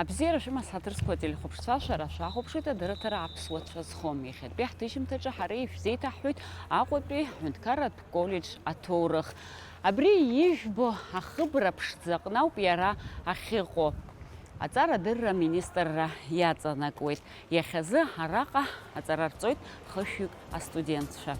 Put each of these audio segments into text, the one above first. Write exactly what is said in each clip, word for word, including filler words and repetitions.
Абзиара шәымаз, ҳаҭыр зқәу ателехәаԥшцәа, шәара шәахәаԥшуеит адырраҭара Аԥсуа цәа зхом. Иахьатәи ҳҭыжьымҭаҿы ҳара ишәзеиҭаҳҳәоит Аҟәатәи аҳәынҭқарратә коллеџь аҭоурых. Абри ижәбо ахыбра ԥшӡа аҟны ауп иара ахьыҟоу. Аҵарадырра аминистрра иаҵанакуеит. Иахьазы араҟа аҵара рҵоит хышәҩык астудентцәа.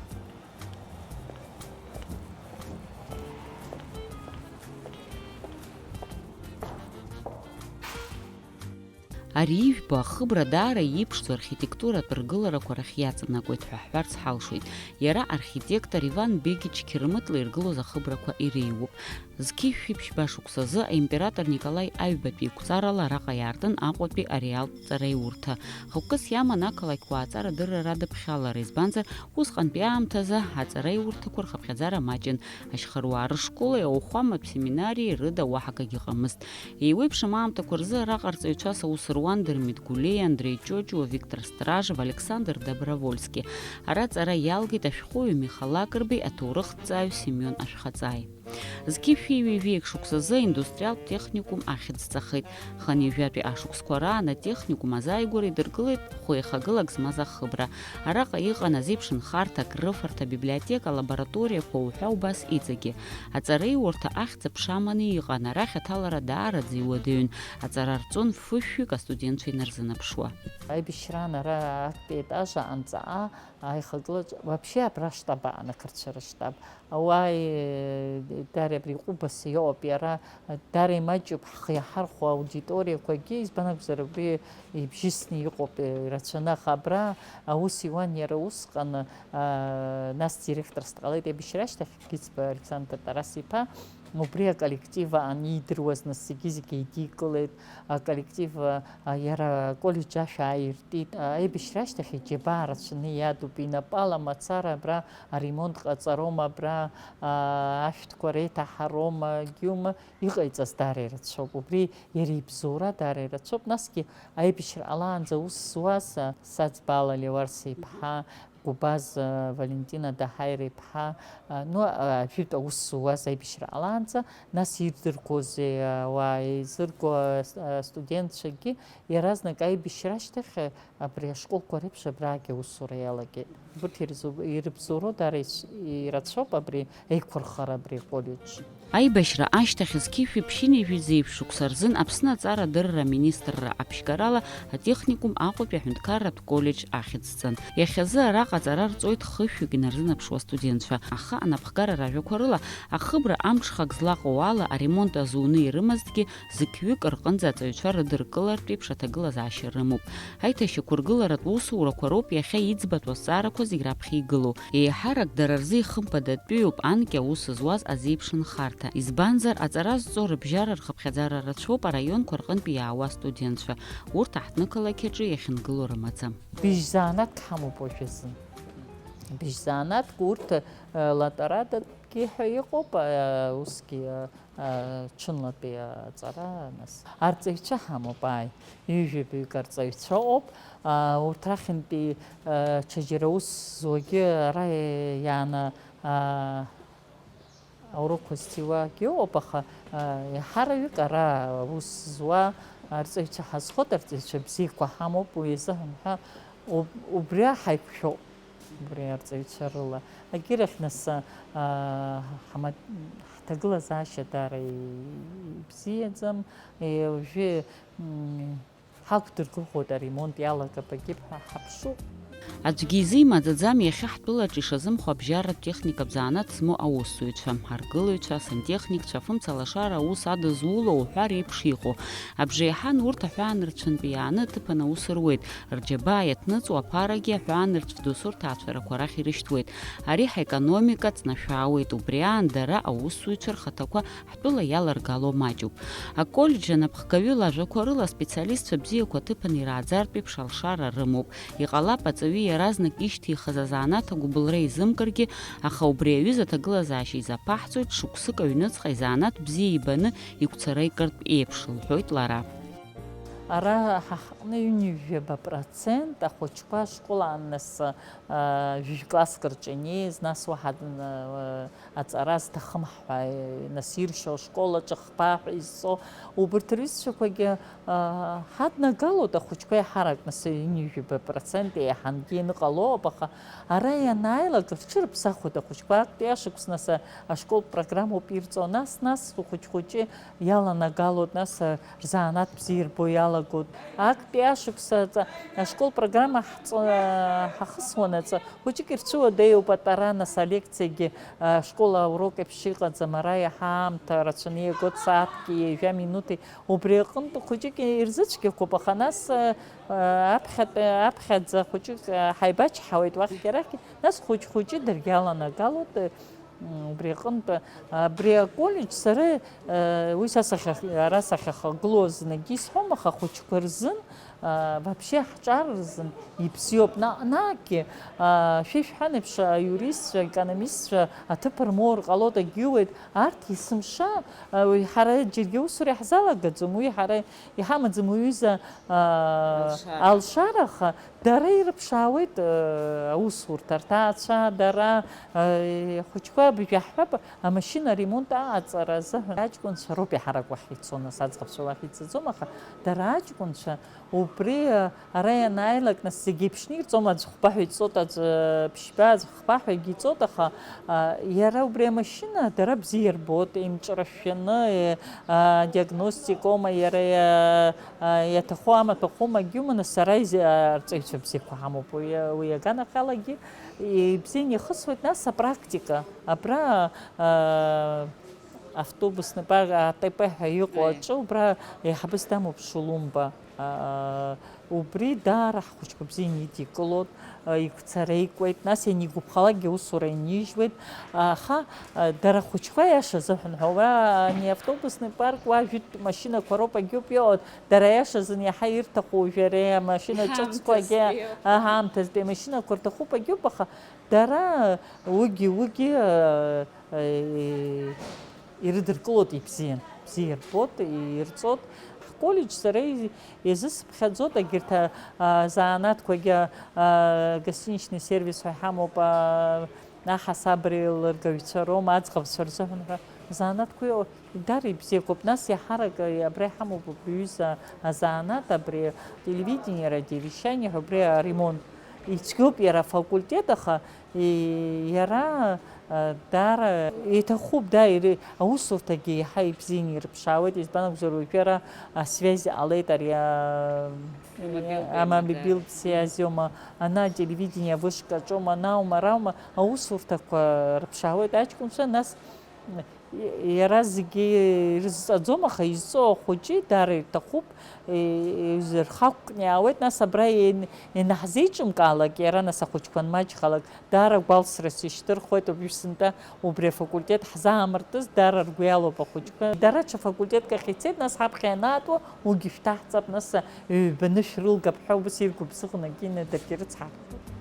Ари ижәбо ахыбра даара иеиԥшӡоу архитектуратә ргыларақәа рахь иаҵанакуеит ҳәа ҳҳәарц ҳалшоит. Иара архитектор Иван Бегич Қьырмытла иргылоз ахыбрақәа иреиуоуп. Зқьи жәшәи ԥшьба шықәсазы аимператор Николаи Аҩбатәи игәҵарала араҟа иаартын Аҟәатәи ареалтә ҵараиурҭа. Хықәкыс иаман ақалақьуаа аҵарадырра радыԥхьалара, избанзар, усҟантәи аамҭазы аҵараиурҭақәа рхыԥхьаӡара маҷын, ашьхаруаа рышколи ауахәаматә семинариеи рыда уаҳа акгьы ыҟамызт. Еиуеиԥшым аамҭақәа рзы араҟа арҵаҩцәас аус руан Дырмит Гәлиа, Андреи Ҷоҷуа, Виктор Стражев, Александр Добровольски. Ара аҵара иалгеит ашәҟәыҩҩы Миха Лакрбеи, аҭоурыхҭҵааҩ Семион Ашәхаҵааи. Зқьи жәшәи ҩажәи шықәсазы аиндустриалтә техникум ахьӡҵахеит. Хынҩажәатәи ашықәсқәа раан атехникум азааигәара идыргылеит хәы еихагылак змаз ахыбра. Араҟа иҟан азеиԥшынхарҭа, акрыфарҭа, абиблиотека, алабораториақәа уҳәа убас иҵегьы. Аҵараиурҭа ахьӡ-аԥша аманы иҟан, арахь аҭалара даараӡа иуадаҩын, аҵара рҵон фышәҩык астудентцәа инарзынаԥшуа. Аибашьраан ара актәи етаж аҟынӡа, а, аихагылаҿ, вообще абра аштаб аан, ақырҭцәа рыштаб. Ауаа, э, даара абри ҟәыбаса иоуп иара, даара имаҷуп ҳхы иаҳархәо аудиториақәагьы, избан акәзар, абри ибжьысны иҟоуп, э, ирацәаны, аха абра аус иуан иара усҟан, а, нас директорс дҟалеит, аибашьра ашьҭахь Гиҵба Александр Тарас-иԥа, убри аколлектив аан иидыруаз нас зегьы-зегьы еидикылеит, аколлектив, а, иара аколлеџь ашә ааиртит, а, аибашьра ашьҭахь иџьабаа рацәаны иадуп, инапала мацара абра аремонт ҟаҵароума, абра, а, ашәҭқәа реиҭаҳароума, гьиума, иҟаиҵаз даара ирацәоуп, убри иара ибзоура даара ирацәоуп, насгьы аибашьра ҟалаанӡа аус зуаз, а, саӡбала Леуарса-иԥҳа, Гәыбаз, а, Валентина Даҳаира-иԥҳа, а, ну, а, ажәытә аус зуаз аибашьра ҟалаанӡа, нас ирдыргозеи, а, ауаа еизырго, а, с-, а, студентцәагьы иаразнак аибашьра ашьҭахь, а, абри ашколқәа реиԥш абраагьы аусура иалагеит. Урҭ ирзу-, ирыбзоуроу даара ис-, ирацәоуп абри аиқәырхара абри аколлеџь. Аибашьра ашьҭахь зқьи жәшәи ԥшьынҩажәи зеиԥш шықәса рзын Аԥсны аҵарадырра аминистрра аԥшьгарала атехникум Аҟәатәи аҳәынҭқарратә коллеџь ахьӡҵан. Иахьазы араҟа аҵара рҵоит хышәҩык инарзынаԥшуа астудентцәа. Аха анапхгара ражәақәа рыла, ахыбра амҽхак злаҟоу ала аремонт азуны ирымазҭгьы, зықьҩык рҟынӡа аҵаҩцәа рыдыркылартә еиԥш аҭагылазаашьа рымоуп. Аиҭашьақәыргыларатә усурақәа роуп иахьа иӡбатәу азҵаарақәа зегь раԥхьа игылоу. Еиҳарак дара рзы ихымԥадатәиуп анкьа аус зуаз азеиԥшынхарҭа. Избанзар, аҵара зҵо рыбжьара рхыԥхьаӡара рацәоуп араионқәа рҟынтә иаауа астудентцәа. Урҭ аҳҭнықалақь аҿы иахьынгылоу рымаӡам. Быжь заанаҭк ҳамоуп уажәазын. Быжь заанаҭк урҭ, э, латәарадатәгьы ҳәа иҟоуп, э, усгьы, э, ҽынлатәи аҵара, нас, арҵаҩцәа ҳамоуп, ааи, ҩажәаҩык арҵаҩцәа ыҟоуп. А, урҭ рахьынтәи, а, ҽаџьара аус зуагьы ара иааны, а, аурокқәа зҭиуагьы ыҟоуп, аха, а, еиҳараҩык ара аус зуа арҵаҩцәа ҳазхоит, арҵаҩцәа бзиақәа ҳамоуп, уи азыҳәан ҳәа уб-, убри ҳаиқәшәоуп. Убри арҵаҩцәа рыла. Агьырахь нас, аа, ҳама-, ҳҭагылазаашьа даара ибзиаӡам. Е, уажәы, м, ҳақәдыргәыӷуеит аремонт иалагап агьып ҳәа ҳаԥшуп. Аӡәгьы изы имаӡаӡам иахьа ҳтәылаҿы ишазымхо абжьаратә техникатә занааҭ змоу аусзуҩцәа, аргылаҩцәа, асантехникцәа, афымца лашара аус адызуло уҳәа реиԥш иҟоу. Абжеиҳан урҭ аҳәаанырцәынтәи иааны аҭыԥан аус руеит. Рџьабаа иаҭныҵуа аԥарагьы аҳәаанырцә досу рҭаацәарақәа рахь ирышьҭуеит. Ари ҳаекономика ҵнашәаауеит, убри аан дара аусзуҩцәа рхаҭақәа ҳтәыла иаларгало маҷуп. Аколлеџь анапхгаҩы лажәақәа рыла, аспециалистцәа бзиақәа аҭыԥан ирааӡартә еиԥш алшара рымоуп. Иҟалап, аҵаҩы иаразнак ишьҭихыз азанааҭ агәыбылра изымгаргьы, аха убри аҩыза аҭагылазаашьа изаԥаҳҵоит, шықәсык аҩныҵҟа изанааҭ бзиа ибаны игәцара икыртә еиԥш, лҳәоит лара. Ара ҳа ҳҟны ҩынҩажәаба процент ахәыҷқәа ашкол аан нас, а, жәаҩа класск рҿы инеиз, нас уаҳа, а, аҵара зҭахым ҳәа, нас иршьо ашкол аҿы хԥа ҳәа изҵо, убарҭ рҩызцәақәагьы, а, ҳаднагалоит, ахәыҷқәа еиҳарак нас ҩынҩажәаба процент еиҳангьы иныҟалоуп, аха ара ианааилак рҽырыԥсахуеит ахәыҷқәа, актәи ашықәс нас ашколтә программоуп ирҵо, нас, нас хәыҷ-хәыҷы иаланагалоит, нас, а, рзанааҭ бзиа ирбо иалагоит. Актәи ашықәс аҵа-, ашкол программа ҳҵо-, ҳахысуанаҵы, хәыҷык ирцәыуадаҩуп атәара, нас алекциагьы, а, ашкол аурок еиԥш иҟаӡам, ара иаҳа аамҭа рацәаны иагоит, сааҭки ҩажәа минуҭи. Убри аҟынтә хәыҷык ирзыцәгьақәоуп, аха нас, а, а, аԥхьатәи, аԥхьаӡа хәыҷык, а, ҳаибачҳауеит уахьгьы арахьгьы, нас хәыҷ-хәыҷы даргьы аланагалоит, М, убри аҟынтә, абри аколлеџь сара, э, уи са сахьах-, ара сахьахагылоу знагьы исҳәом, аха ахәыҷқәа рзын, а, вообще ҳҿар рзын ибзиоуп. Наҟ-наҟгьы, а, шәи шәҳәан еиԥш, аиуристцәа, аекономистцәа аҭыԥ рмоур ҟалоит, агьиуеит, арҭ есымша, а, уи ҳара џьаргьы аусура иаҳзалагаӡом, уи ҳара иҳамаӡам, уҩыза, а, Алшара. Алшара, аха Дара ирыԥшаауеит, э, аусурҭа, рҭаацәа, дара, э, ахәыҷқәа, абыржәы иаҳҳәап, амашьына аремонт аҟаҵара азыҳәан аҷкәынцәа роуп иаҳарак уахь ицо, нас аӡӷабцәа уахь ицаӡом, аха дара аҷкәынцәа убри, э, ара ианааилак, нас зегьы еиԥшны ирҵом, аӡә хәба ҳәа иҵоит, аӡә, э, ԥшьба, аӡә хԥа ҳәагьы иҵоит, аха, э, иара убри амашьына дара бзиа ирбоит, имҿрашәаны, э, э, диагностикоума, иара, э, а, иаҭаху амаҭәахәы магьуманы сара изи-, а, арҵаҩцәа бзиақәа ҳамоуп. Уи, уи аганахьалагьы ибзианы ихысуеит, нас апрактика. Абра, а, автобусный парк А Т П ҳәа иҟоу Аи. аҿы, убра еиҳабыс дамоуп Шулумба. А, убри даара ҳхәыҷқәа бзианы идикылоит. Игәцареикуеит, нас ианигәаԥхалакгьы аусура инижьуеит, аха, а, дара ахәыҷқәа аиаша азыҳәан ҳәа, уа ани автобусный парк, уа жәытә машьынақәа роуп, агьоуп иҟоу, дара аиашазын иаҳа ирҭаху уажәы ари амашьына Аамҭазтәи ҿыцқәагьы, ауп. Аҳа, аамҭазтәи амашьынақәа рҭахуп, агьоуп, аха дара уигьы, уигьы, а, Э, ирыдыркылоит ибзиан, бзиа ирбоит, ирҵоит. Ҳколлеџь сара и-, изысыԥхьаӡоит, егьырҭ, а, а, занааҭқәагьы, а, гостиничный сервис ҳәа иҳамоуп, а, аҳасабреи лыргаҩцәа роума, аӡӷабцәа рзыҳәан ҳәа занааҭқәа иҟоуп. Дара ибзиақәоуп. Нас иаҳарак, а, абра иҳамоуп убри аҩыза азанааҭ, абри телевидение, радиовещание ҳәа убри аремонт. Ицәгьоуп иара афакультет, аха И-, иара, а, даара иҭахуп, да, ири-, аусурҭагьы иаҳа ибзианы ирыԥшаауеит, избан акәзар, уажәы ара асвязь ҟалеит ари, а, Амобилтә амобилтә связь аума, ана ателевидение вышка аҿоума, анаума, араума, аусурҭақәа рыԥшаауеит аҷкәынцәа, нас Иара зегьы ирызҵаӡом, аха изҵоу ахәыҷы даара иҭахуп, и-, изырхақәкны иаауеит, нас абра ин-, инаҳзеиҿымкаалак, иара нас ахәыҷқәа анмаҷхалак, даара гәалсрас ишьҭырхуеит, уажәы сынтәа убри афакультет ҳзаамыртыз, даара ргәы иалоуп ахәыҷқәа. Дара ҽа факультетк ахь ицеит, нас ҳаԥхьа ианаатуа, уигьы шәҭаҳҵап, нас ҩбаны шәрылгап ҳәа убас иргәыбзыӷны акгьы даргьы рыцҳархеит.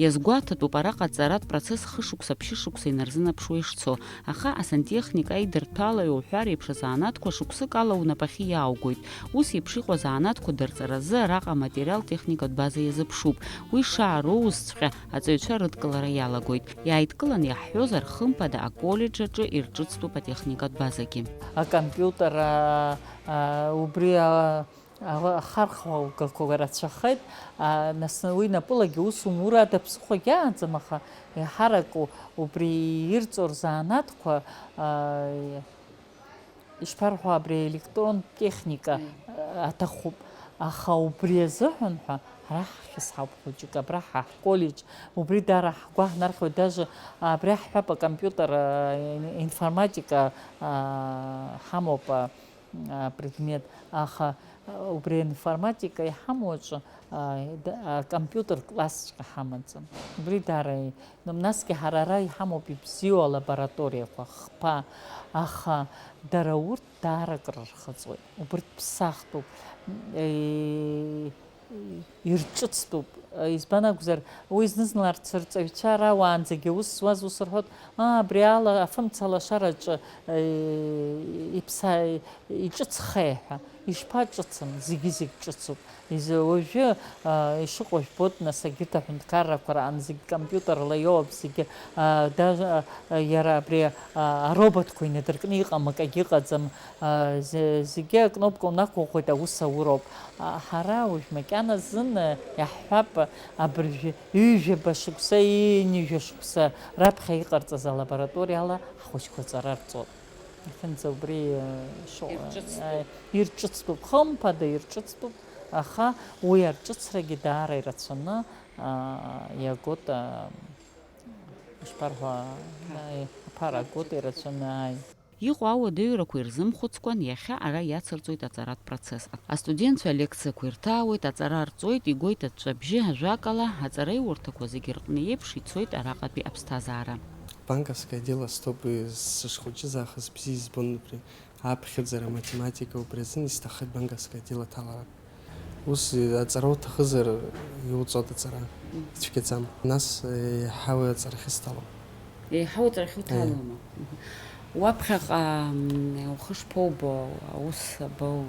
Иазгәаҭатәуп араҟа аҵаратә процесс хышықәса-ԥшьышықәса инарзынаԥшуа ишцо, аха асантехник аидырҭәалаҩ уҳәар еиԥш азанааҭқәа шықәсык ала унапахьы иааугоит. Ус еиԥш иҟоу азанааҭқәа дырҵаразы араҟа аматериал-техникатә база иазыԥшуп. Уи шаароузҵәҟьа аҵаҩцәа рыдкылара иалагоит. Иааидкылан иаҳҳәозар, хымԥада аколлеџь аҿы ирҿыцтәуп атехникатә базагьы. Акомпиутер, а, а, убри, а, Ала-, ахархәагақәа рацәахеит, а, нас уи напылагьы ус умур ада ԥсыхәагьы ааӡам, аха еиҳарак у-, убри ирҵо рзанааҭқәа, а, ишԥарҳәо, абри аелектрон техника, Мм. а, аҭахуп, аха убри азыҳәан ҳәа ҳара ҳахьысҳауп хәыҷык, абра ҳа ҳколлеџь, убри даара ҳгәы ҳнархьуеит, даже абри ҳҳәап, акомпиутер, а, информатика, а, ҳамоуп, а, а, предмет, аха, а, убри аинформатика иҳамоу аҿы, а, д-, а, компиутер классҵәҟьа ҳамаӡам. Убри даара и-, н-, насгьы ҳара ара иҳамоуп ибзиоу алабораториақәа, хԥа, аха дара урҭ даара акрырхаҵоит. Убырҭ ԥсахтәуп. Е, ирҿыцтәуп. Избан акәзар, уи зны-зынла арҭ рҵаҩцәа ара уаанӡагьы аус зуаз ус рҳәоит, аа, абри ала афымца лашараҿы, э, иԥса-, иҿыцхеи ҳәа. Ишԥаҿыцым, зегьы-зегь ҿыцуп. Изы уажәы, а, ишыҟоу жәбоит, нас, егьырҭ аҳәынҭқаррақәа раан зегь компиутерла иоуп, зегьы, а, даже, а, иара абри, а, ароботқәа инадыркны иҟам акагьы ыҟаӡам, а, зе-, зегьы акнопка унақәыӷәӷәоит, аус ауроуп. А, ҳара уажә макьана зын, а, иаҳҳәап, абыржәы ҩажәаба шықәса, ҩынҩажәа шықәса раԥхьа иҟарҵаз алабораториала ҳхәыҷқәа аҵара рҵоит. Иахьынӡа убри, э, шо-, Ирҿыцтәуп. Э, ирҿыцтәуп, хымԥада ирҿыцтәуп, аха уи арҿыцрагьы даара ирацәаны, а, иагоит, а, ишԥарҳәа, а, аԥара агоит ирацәаны, ааи. Иҟоу ауадаҩрақәа ирзымхәыцкәан, иахьа ара иацырҵоит аҵаратә процесс. Астудентцәа алекциақәа ирҭаауеит, аҵара рҵоит, игоит аҵәҵәабжьы, ажәакала, аҵараиурҭақәа зегьы рҟны еиԥш ицоит араҟатәи аԥсҭазаара. Банковское дело, чтобы сышхәыҷыз аахыс бзиа избон убри. Аԥхьаӡара, аматематика, убри азын исҭаххеит банковское дело аҭалара. Ус аҵара уҭахызар, иуҵоит аҵара, ицәгьаӡам. Нас, еиҳа уи аҵарахь исҭалом. Еиҳа уаҵәахь уҭалома? Мгм. Уаԥхьаҟа, м, ухы шԥоубо, аус абоу?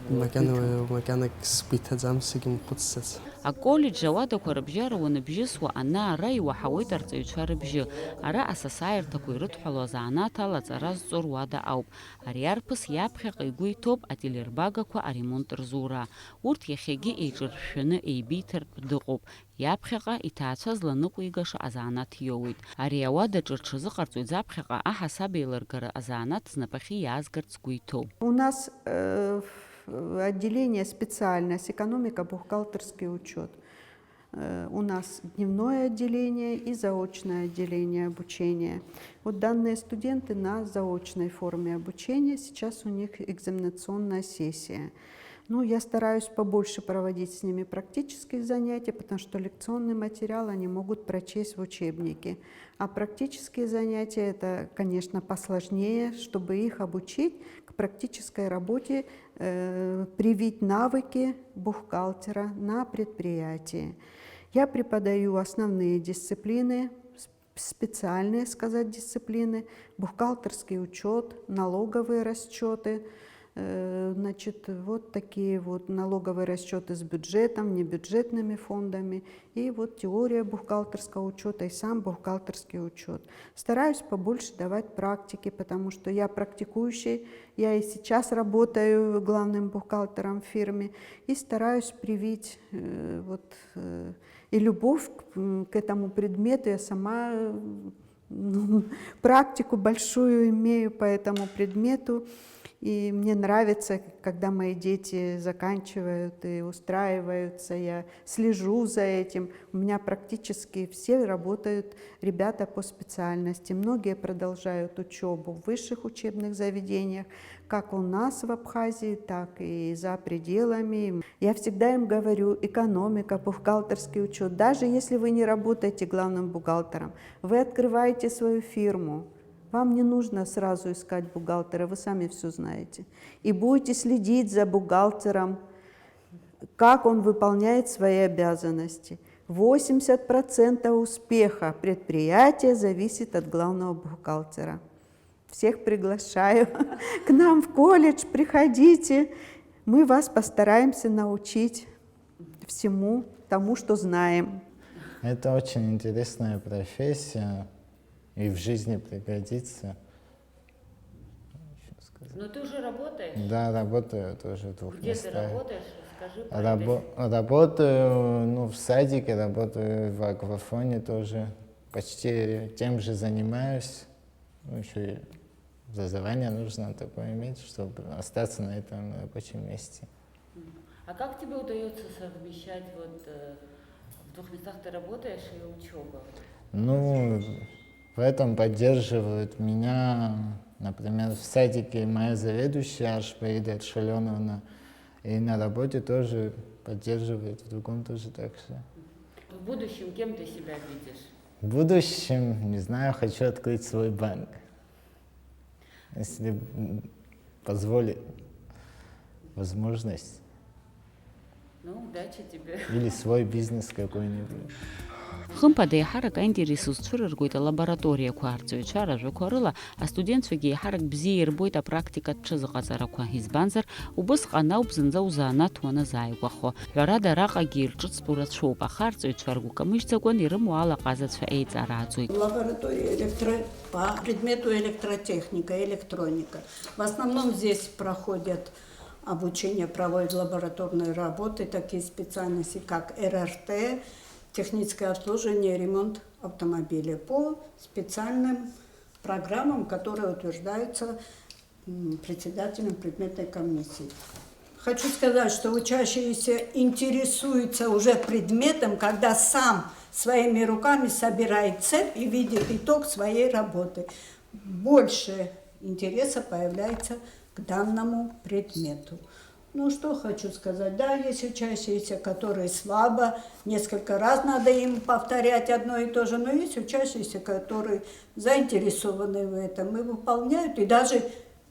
Макьана, макьанагь сгәы иҭаӡам, сагьымхәыцӡац. Аколлеџь ауадақәа рыбжьара уаныбжьысуа, ана-ара иуаҳауеит арҵаҩцәа рыбжьы. Ара асасааирҭақәа ирыдҳәалоу азанааҭ ала аҵара зҵо руада ауп. Ари арԥыс иаԥхьаҟа игәы иҭоуп ателербагақәа аремонт рзура. Урҭ иахьагьы еиҿыршәшәаны еибиҭартә дыҟоуп. Иаԥхьаҟа иҭаацәа зланыҟәигаша азанааҭ иоуеит. Ари ауадаҿы рҽазыҟарҵоит заԥхьаҟа аҳасабеилыргара азанааҭ знапахьы иаазгарц згәы иҭоу. У нас, э, ф-, отделение специальное с экономико-бухгалтерский учёт. Э, у нас дневное отделение и заочное отделение обучения. Вот данные студенты на заочной форме обучения, сейчас у них экзаменационная сессия. Ну, я стараюсь побольше проводить с ними практических занятий, потому что лекционный материал они могут прочесть в учебнике. А практические занятия, это, конечно, посложнее, чтобы их обучить к практической работе, э, привить навыки бухгалтера на предприятии. Я преподаю основные дисциплины, с-, специальные, сказать, дисциплины, бухгалтерский учёт, налоговые расчёты, э, значит, вот такие вот налоговые расчёты с бюджетом, внебюджетными фондами, и вот теория бухгалтерского учёта, и сам бухгалтерский учёт. Стараюсь побольше давать практики, потому что я практикующий, я и сейчас работаю главным бухгалтером в фирме, и стараюсь привить, э, вот, э, и любовь к, м, к этому предмету. Я сама, э, ну, практику большую имею по этому предмету. И мне нравится, когда мои дети заканчивают и устраиваются, я слежу за этим. У меня практически все работают ребята по специальности. Многие продолжают учёбу в высших учебных заведениях, как у нас в Абхазии, так и за пределами. Я всегда им говорю: экономика, бухгалтерский учёт. Даже если вы не работаете главным бухгалтером, вы открываете свою фирму, вам не нужно сразу искать бухгалтера, вы сами всё знаете. И будете следить за бухгалтером, как он выполняет свои обязанности. Восемьдесят процентов успеха предприятия зависит от главного бухгалтера. Всех приглашаю к нам в колледж, приходите. Мы вас постараемся научить всему тому, что знаем. Это очень интересная профессия и в жизни пригодится. Ещё сказать. Но ты уже работаешь? Да, работаю тоже в двух местах. Где ты работаешь? Расскажи про это. Рабо-, работаю, ну, в садике, работаю в Аквафоне тоже. Почти тем же занимаюсь. Ну, ещё и образование нужно такое иметь, чтобы остаться на этом рабочем месте. Мгм. А как тебе удаётся совмещать, вот, э, в двух местах ты работаешь и учёба? Ну, в этом поддерживают меня, например, в садике моя заведующая Аршпаида Аршалёновна, и на работе тоже поддерживает, в другом тоже так же. В будущем кем ты себя видишь? В будущем, не знаю, хочу открыть свой банк. Если, м, позволит возможность. Ну, удачи тебе. Или свой бизнес какой-нибудь. Хымԥада, еиҳарак аинтерес узцәырыргоит алабораториақәа. Арҵаҩцәа ражәақәа рыла, астудентцәагьы еиҳарак бзиа ирбоит апрактикатә ҽазыҟаҵарақәа, избанзар, убысҟан ауп зынӡа узанааҭ уаназааигәахо. Ҳәарада, араҟагьы ирҿыцтәу рацәоуп, аха арҵаҩцәа ргәы камыжьӡакәан ирымоу алаҟазацәа еиҵарааӡоит. Лаборатория электро... по предмету электротехника, электроника. В основном здесь проходят обучение, проводят лабораторные работы, такие специальности, как РРТ, техническое обслуживание, ремонт автомобилей по специальным программам, которые утверждаются м, председателем предметной комиссии. Хочу сказать, что учащиеся интересуются уже предметом, когда сам своими руками собирает цепь и видит итог своей работы. Больше интереса появляется к данному предмету. Ну, что хочу сказать. Да, есть учащиеся, которые слабо, несколько раз надо им повторять одно и то же, но есть учащиеся, которые заинтересованы в этом и выполняют, и даже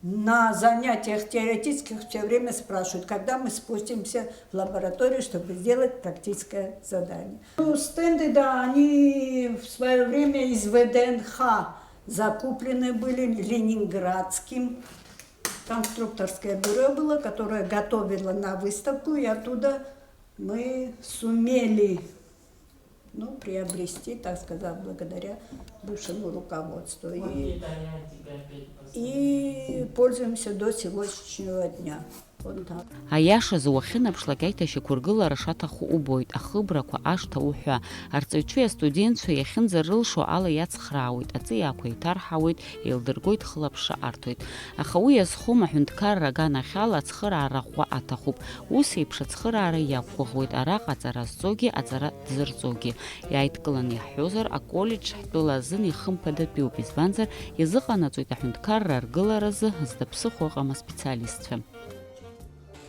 на занятиях теоретических все время спрашивают, когда мы спустимся в лабораторию, чтобы сделать практическое задание. Ну, стенды, да, они в свое время из ВДНХ закуплены были ленинградским. Конструкторское бюро было, которое готовило на выставку, и оттуда мы сумели, ну, приобрести, так сказать, благодаря бывшему руководству. И, и пользуемся до сегодняшнего дня. Вот так. Аиашазы, уахьынаԥшлак аиҭашьақәыргылара шаҭаху убоит, ахыбрақәа, ашҭа уҳәа. Арҵаҩцәеи астудентцәеи иахьынӡарылшо ала иацхраауеит, аҵиаақәа еиҭарҳауеит, еилдыргоит, хылаԥшра арҭоит. Аха уи иазхом, аҳәынҭқарра аганахьала ацхыраара ӷәӷәа аҭахуп. Ус еиԥш ацхыраара иақәгәыӷуеит араҟа аҵара зҵогьы, аҵара дзырҵогьы. Иааидкыланы иаҳҳәозар, аколлеџь ҳтәыла азын ихымԥадатәиуп, избанзар, иазыҟанаҵоит аҳәынҭқарра аргыларазы зда ԥсыхәа ыҟам аспециалистцәа.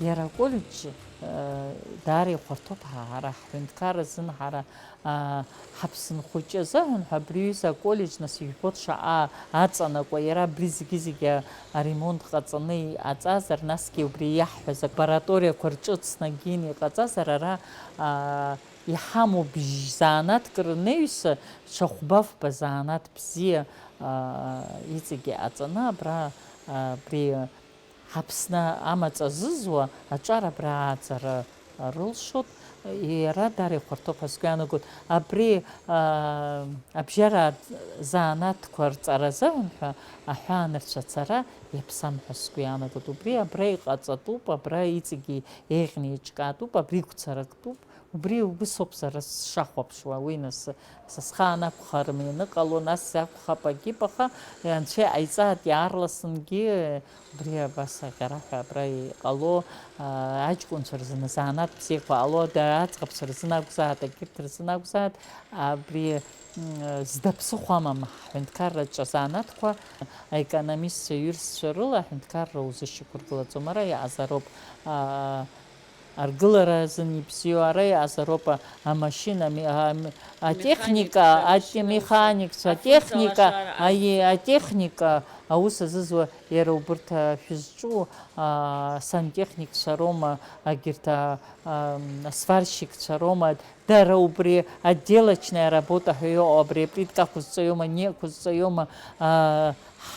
Иара аколлеџь, э, даара ихәарҭоуп ҳара ҳҳәынҭқарра азын, ҳара, а, ҳаԥсынхәыҷы азыҳәан ҳәа абри аҩыза аколлеџь, нас, ижәбоит шаҟа аҵанакуа, иара абри зегьы-зегьы аремонт ҟаҵаны иҟаҵазар, насгьы убри иаҳҳәаз алабораториақәа рҿы снагины иҟаҵазар, ара, а, иҳамоу бжь-, занааҭк рнаҩс, ҽа хәба-фба занааҭ бзиа, а, иҵегьы иҟаҵаны абра, а, абри Аԥсны амаҵ азызуа аҿар абра ааӡара рылшоит, иара даара ихәарҭоуп ҳәа сгәы иаанагоит. Абри, аа, абжьараа занааҭқәа рҵара азыҳәан ҳәа аҳәаанырцә ацара иаԥсам ҳәа сгәы иаанагоит. Убри абра иҟаҵатәуп, абра иҵегьы еиӷьны еиҿкаатәуп, абри игәцарактәуп. Убри убыс ауп сара сшахәаԥшуа, уи нас са схаан акәхарым ианыҟало, нас акәхап агьип, аха Анцәа иҟаиҵааит, иаарласынгьы убри абас аӷьараҳәа абра иҟало, аа, аҷкәынцәа рзынааны занааҭ бзиақәа ҟало, да, аӡӷабцәа рзын акәзааит, егьырҭ рзын акәзааит, абри, м, зда ԥсыхәа амам ҳҳәынҭқарраҿы азанааҭқәа, аекономистцәа, аҩырцәа рыла аҳәынҭқарра узышьақәыргылаӡом, ара иҟазароуп, аа, аргылара азын ибзиоу ара иҟазароуп, а-, амашьына, ами-, ами-, атехника, Механикцәа, ати-, механикцәа, афырцәа атехника, лашара, аи, атехника аус азызуа иара убырҭ, а, шәызҿу, а, сантехникцәа роума, агьырҭ, а, а, асварщикцәа роума, дара убри отделочная работа ҳәа иҟоу, абри аплитка ақәызҵаиома, не ақәызҵаиома, а,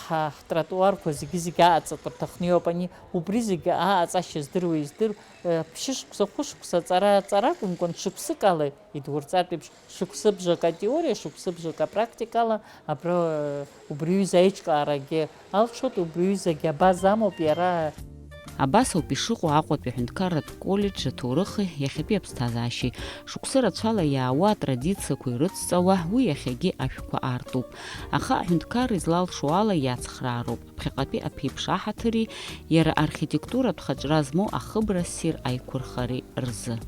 ҳа-, ҳтротуарқәа зегьы-зегьы ааҵатәа рҭахны иоуп, ани убри зегьы ааҵашьа здыруа издыр-, Ԥшьышықәса, хәышықәса аҵара, аҵара акәымкәан, шықәсык ала идурҵартә еиԥш, шықәсыбжак атеориа, шықәсыбжак апрактикала абра убри аҩыза аиҿкаарагьы алшоит, убри аҩызагьы абаза амоуп иара. Абас ауп ишыҟоу Аҟәатәи аҳәынҭқарратә коллеџь аҭоурыхи иахьатәи аԥсҭазаашьеи. Шықәсы рацәала иаауа атрадициақәа ирыцҵауа, уи иахьагьы ашәқәа аартуп. Аха аҳәынҭқарра излалшо ала иацхраароуп. Ԥхьаҟатәи аԥеиԥш аҳаҭыри, иара архитектуратә хаҿра змоу ахыбра ссир аиқәырхареи рзы.